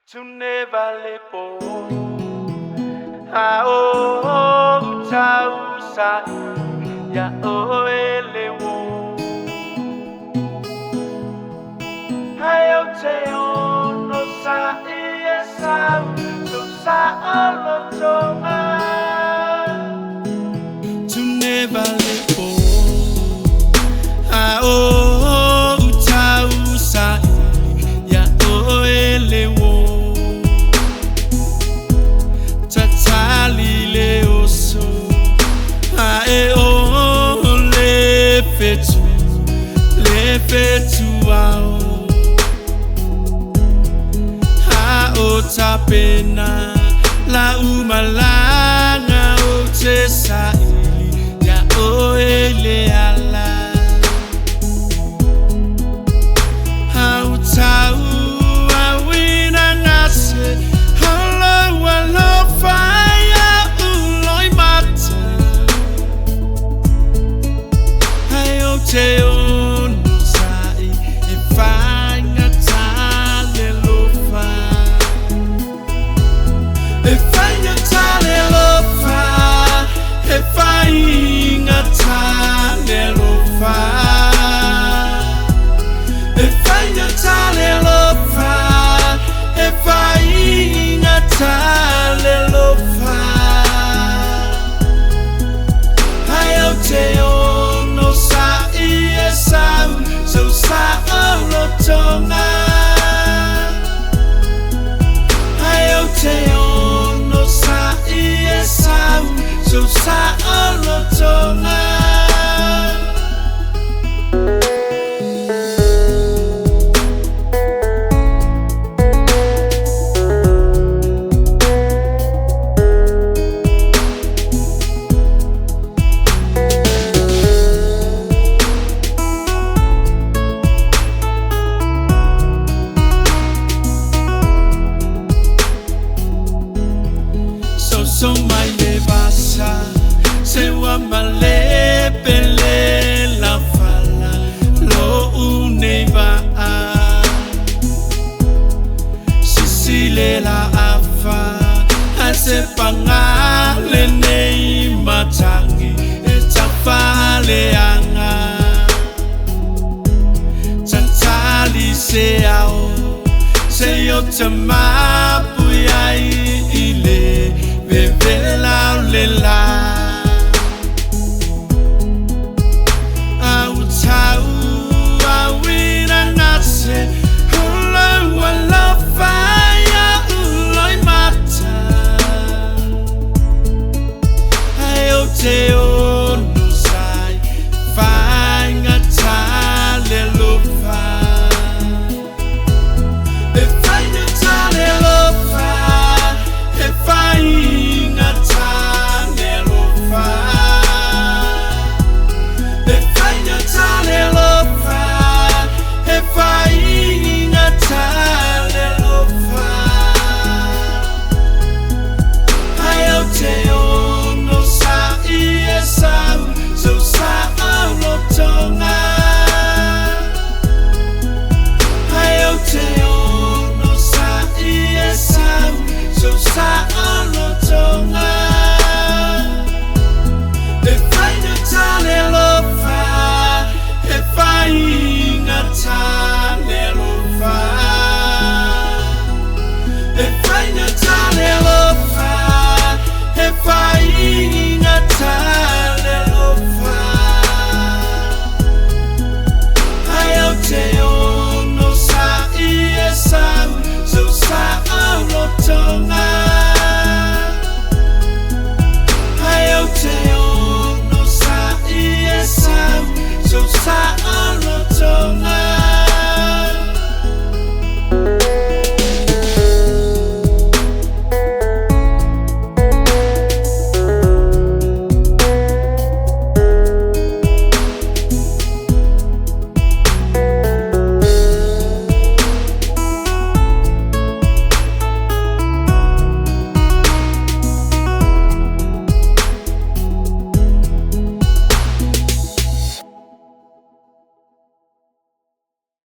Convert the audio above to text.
Tune vale po a o tau sa ya o ele wo hai o te o no sa i e sa so sa o lo tonga Tune vale po a o tau sa ya o ele wo Tatali le oso a e o le fetu ao ha o tapena la umalanga o te saili ya o ele ala ha o tau a wina ngase holo alofa ya uloi mata hai o te ono sai e whainga tale lofa E whainga tale lofa E whainga tale lofa E whainga tale lofa E whainga tale lofa Hai o te ono sa i e sau So sa o rotonga Hai o te ono sa i e sau So sa o rotonga So so mai le basa Se wa male pele la fala Lo une va a Sisi le la afa A se panga le nei matangi E tafa le anga. Tatali se ao Se yo te mapu ai